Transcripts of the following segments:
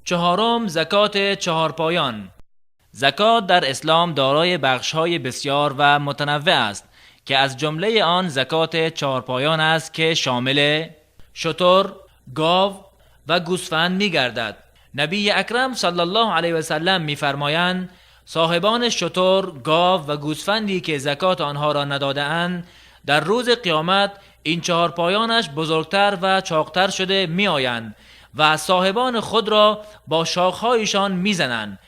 چهارم، زکات چهارپایان. زکات در اسلام دارای بخش‌های بسیار و متنوع است که از جمله آن زکات چهارپایان است که شامل شتر، گاو و گوسفند می‌گردد. نبی اکرم صلی الله علیه و سلم می‌فرمایند: صاحبان شتر، گاو و گوسفندی که زکات آنها را نداده‌اند، در روز قیامت این چهارپایانش بزرگتر و چاقتر شده می‌آیند و صاحبان خود را با شاخهایشان می‌زنند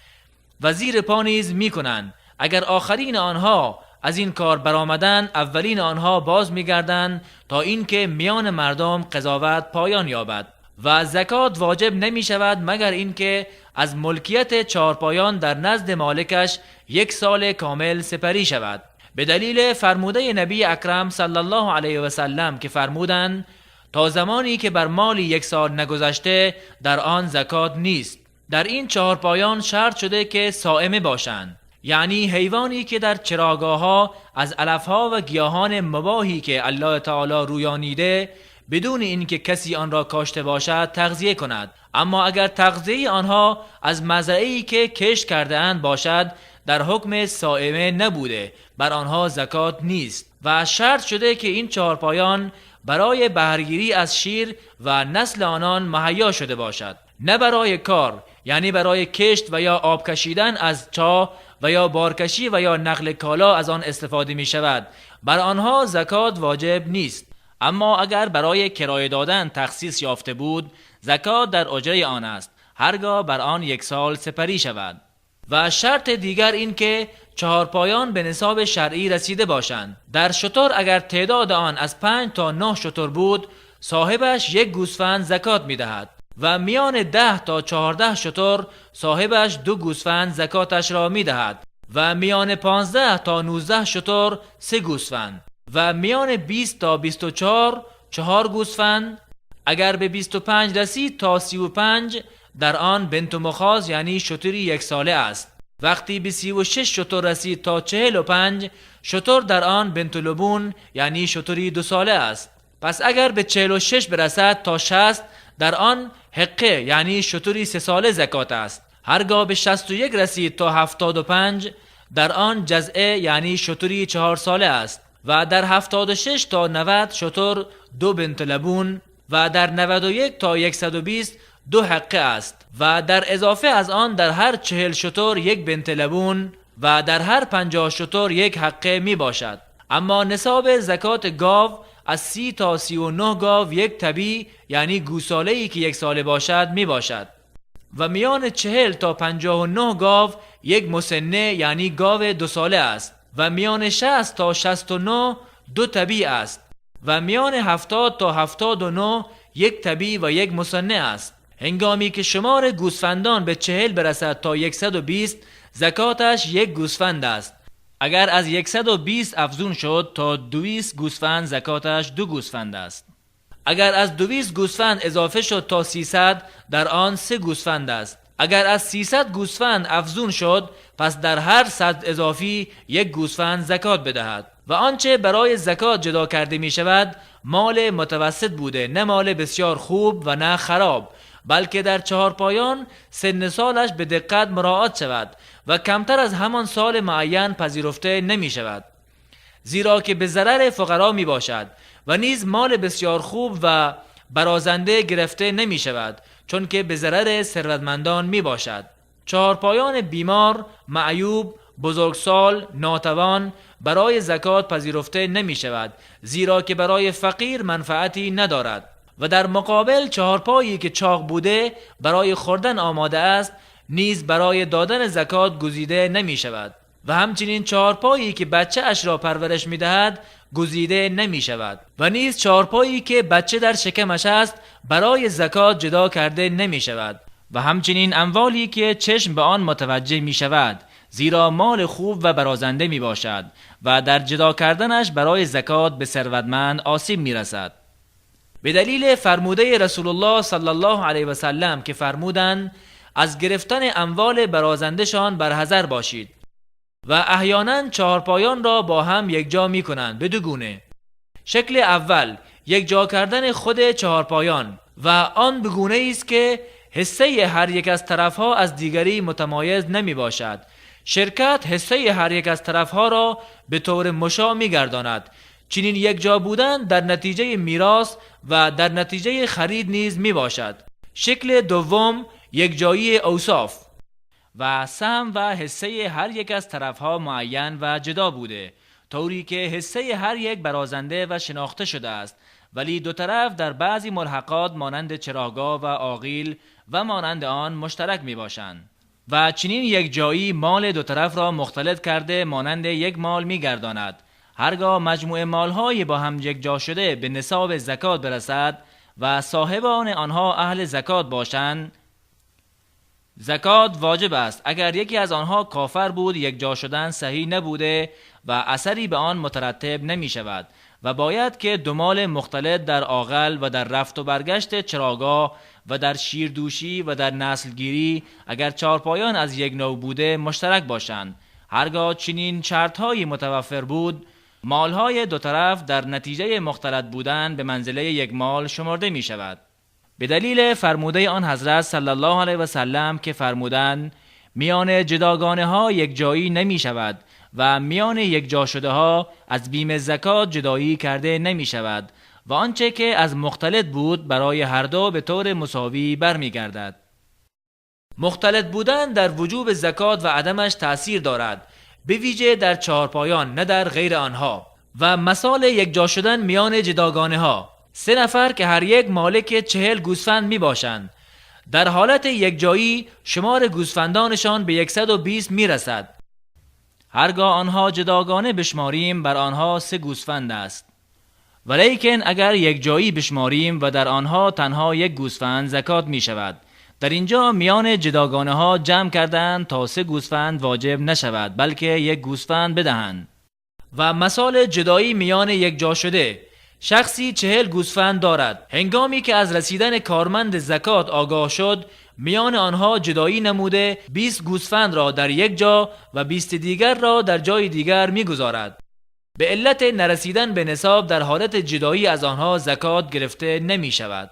و زیر پا نیز می‌کنند. اگر آخرین آنها از این کار برآمدند، اولین آنها باز می‌گردند تا اینکه میان مردم قضاوت پایان یابد. و زکات واجب نمی‌شود مگر اینکه از ملکیت چهارپایان در نزد مالکش 1 سال کامل سپری شود. به دلیل فرموده نبی اکرم صلی الله علیه و سلم که فرمودند: تا زمانی که بر مالی 1 سال نگذشته در آن زکات نیست. در این چهارپایان شرط شده که صائمه باشند، یعنی حیوانی که در چراگاه‌ها از علف‌ها و گیاهان مباحی که الله تعالی رویانیده بدون اینکه کسی آن را کاشته باشد تغذیه کند. اما اگر تغذیه آنها از مزرعه‌ای که کشت کرده اند باشد، در حکم صائمه نبوده، بر آنها زکات نیست. و شرط شده که این چهارپایان برای بهره‌گیری از شیر و نسل آنان مهیا شده باشد، نه برای کار، یعنی برای کشت و یا آب کشیدن از چاه و یا بارکشی و یا نقل کالا از آن استفاده می شود، بر آنها زکات واجب نیست. اما اگر برای کرایه دادن تخصیص یافته بود، زکات در اجره آن است، هرگاه بر آن 1 سال سپری شود. و شرط دیگر این که چهارپایان به نصاب شرعی رسیده باشند. در شتر اگر تعداد آن از 5 تا 9 شتر بود، صاحبش 1 گوسفند زکات می دهد و میان 10 تا 14 شتر صاحبش 2 گوسفند زکاتش را می دهد و میان 15 تا 19 شتر 3 گوسفند و میان 20 تا 24 4 گوسفند. اگر به 25 رسید تا 35 در آن بنت مخاض یعنی شتری 1 ساله است. وقتی به 36 شتر رسید تا 45 شتر در آن بنت لبون یعنی شتری 2 ساله است. پس اگر به 46 برسد تا 60 در آن حقه یعنی شتری 3 ساله زکات است. هرگاه به 61 رسید تا 75 در آن جزعه یعنی شتری 4 ساله است. و در 76 تا 90 شتر 2 بنت لبون و در 91 تا 120 2 حقه است. و در اضافه از آن در هر 40 شتر 1 بنت لبون و در هر 50 شتر 1 حقه می باشد. اما نصاب زکات گاو از 30 تا 39 گاو 1 طبی یعنی گوساله‌ای که 1 ساله باشد می باشد. و میان 40 تا 59 گاو 1 مسنه یعنی گاو 2 ساله است. و میان 60 تا 69 2 طبی است. و میان 70 تا 79 1 طبی و 1 مسنه است. هنگامی که شمار گوسفندان به 40 برسد تا 120 زکاتش 1 گوسفند است. اگر از 120 افزون شد تا 200 گوسفند زکاتش 2 گوسفند است. اگر از 200 گوسفند اضافه شد تا 300 در آن 3 گوسفند است. اگر از 300 گوسفند افزون شد پس در هر 100 اضافی 1 گوسفند زکات بدهد. و آنچه برای زکات جدا کرده می شود مال متوسط بوده، نه مال بسیار خوب و نه خراب، بلکه در چهارپایان سن سالش به دقت مراعات شود و کمتر از همان سال معین پذیرفته نمی شود، زیرا که به ضرر فقرا می باشد. و نیز مال بسیار خوب و برازنده گرفته نمی شود، چون که به ضرر ثروتمندان می باشد. چهارپایان بیمار، معیوب، بزرگسال، ناتوان برای زکات پذیرفته نمی شود، زیرا که برای فقیر منفعتی ندارد. و در مقابل چهارپایی که چاق بوده برای خوردن آماده است نیز برای دادن زکات گزیده نمی شود. و همچنین چهارپایی که بچه اش را پرورش می دهد گزیده نمی شود. و نیز چهارپایی که بچه در شکمش است برای زکات جدا کرده نمی شود. و همچنین اموالی که چشم به آن متوجه می شود، زیرا مال خوب و برازنده می باشد و در جدا کردنش برای زکات به ثروتمند آسیب می رسد. به دلیل فرموده رسول الله صلی الله علیه و سلم که فرمودند از گرفتن اموال برازندشان برحذر باشید. و احیانا چهارپایان را با هم یکجا می کنند به دو گونه. شکل اول یکجا کردن خود چهارپایان و آن به گونه ای است که حصه هر یک از طرفها از دیگری متمایز نمی باشد. شرکت حصه هر یک از طرفها را به طور مشاع می گرداند. چنین یک جا بودن در نتیجه میراث و در نتیجه خرید نیز می باشد. شکل دوم، یک جایی اوصاف و سهم و حصه هر یک از طرفها معین و جدا بوده، طوری که حصه هر یک برازنده و شناخته شده است، ولی دو طرف در بعضی ملحقات مانند چراگاه و آغیل و مانند آن مشترک می باشند و چنین یک جایی مال دو طرف را مختلط کرده مانند یک مال می گرداند. هرگاه مجموعه مالهای با هم یک جا شده به نصاب زکات برسد و صاحبان آنها اهل زکات باشند، زکات واجب است. اگر یکی از آنها کافر بود، یک جا شدن صحیح نبوده و اثری به آن مترتب نمی شود و باید که دو مال مختلط در آغل و در رفت و برگشت چراگاه و در شیردوشی و در نسلگیری اگر چارپایان از یک نوع بوده مشترک باشند. هرگاه چنین شرطهایی متوفر بود، مالهای دو طرف در نتیجه مختلط بودن به منزله یک مال شمرده می شود. به دلیل فرموده آن حضرت صلی الله علیه و سلم که فرمودند میان جداگانه ها یک جایی نمی شود و میان یک جا شده ها از بیم زکات جدایی کرده نمی شود و آنچه که از مختلط بود برای هر دو به طور مساوی برمی گردد. مختلط بودن در وجوب زکات و عدمش تأثیر دارد، به ویژه در چهارپایان، نه در غیر آنها. و مثال یک جا شدن میان جداگانه ها: 3 نفر که هر یک مالک 40 گوسفند می باشند، در حالت یک جایی شمار گوسفندانشان به 120 می رسد. هرگاه آنها جداگانه بشماریم بر آنها 3 گوسفند است، ولیکن اگر یک جایی بشماریم و در آنها تنها 1 گوسفند زکات می شود. در اینجا میان جداگانه ها جمع کردند تا 3 گوسفند واجب نشود، بلکه 1 گوسفند بدهند. و مثال جدایی میان یک جا شده: شخصی 40 گوسفند دارد. هنگامی که از رسیدن کارمند زکات آگاه شد، میان آنها جدایی نموده 20 گوسفند را در یک جا و 20 دیگر را در جای دیگر میگذارد. به علت نرسیدن به نصاب در حالت جدایی از آنها زکات گرفته نمی شود.